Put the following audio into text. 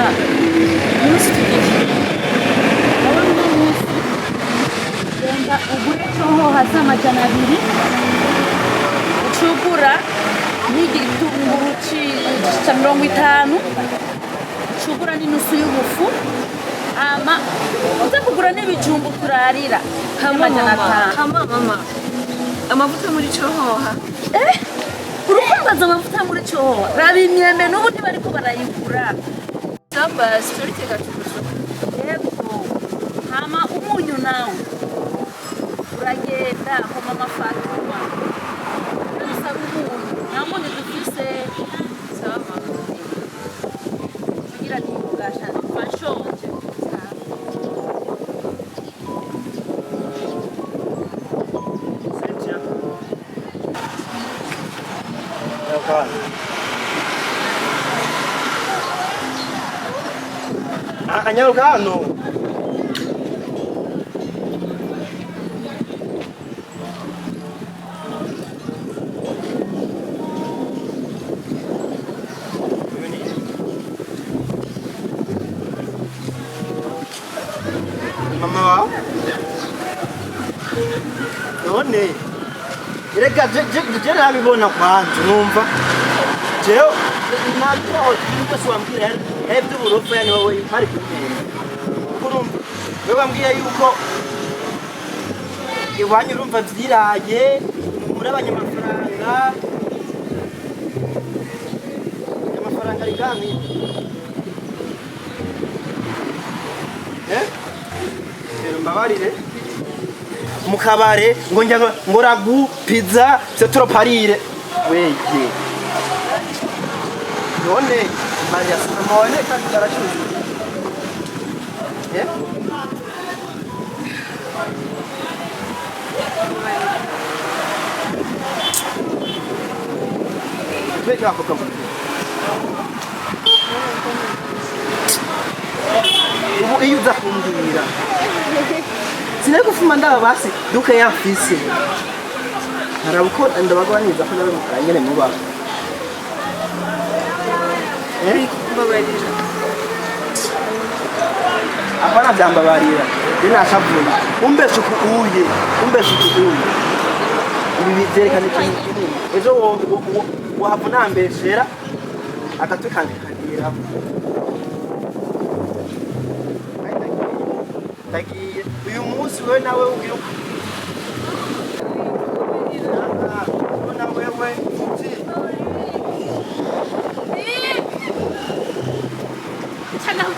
Umunsi tugeze, wowe uno munsi genda ugure cohoha z'amajana 2, ucugura n'igitunguru ca 50, ucugura n'inusu y'ubufu, hama uze kugura n'ibijumbu turarira Hama y'amajana mama, atanu. Hama mama. Amavuta muri cohoha. Eh, urukumbaza amavuta muri cohoha? Raba imyembe, n'ubu ntibariko barayigura. Samba turabiteka tuguzo. Yego, hama umunyu nawe uragenda kwa mama Fatuma usaba umunyu, nta munyu dufise. Sawa mama. Kugira ntibugasha mba nshonje. Cynthia. Yakana. Ah, anyaruka hano. Uyu ni mama wawe? None reka je nabibona kwanza, numva jewe nabyo ibintu byose wambwira iby'uburofa, yani wowe mpari kumera kuko urumva wewe wambwiye yuko iwanyu urumva vyiraye muri abanyamafaranga, amafaranga ari kami, eh rero mbabarire mu kabare ngo njya ngo ragu pizza c'est trop parire weye. None Maria mama kandi aracuruza, eh Tweke abakobwa mu ubu iyo uza kumbwira sinari gufuma ndaba basi duke yamfise nkaraba uko ndabagabanyiriza ko nawe mukara nyene mubaho. Eh? Mbabarira. Apana vyambabarira, je nashavuye umbesha uku uye, umbesha uku uye, ibi vyerekana ikintu kinini. Ejo wohava unambeshera agatwe kanje kageraho. Ndagiye uyu munsi, wewe nawe ugira uko ubona wewe uti. Cyangwa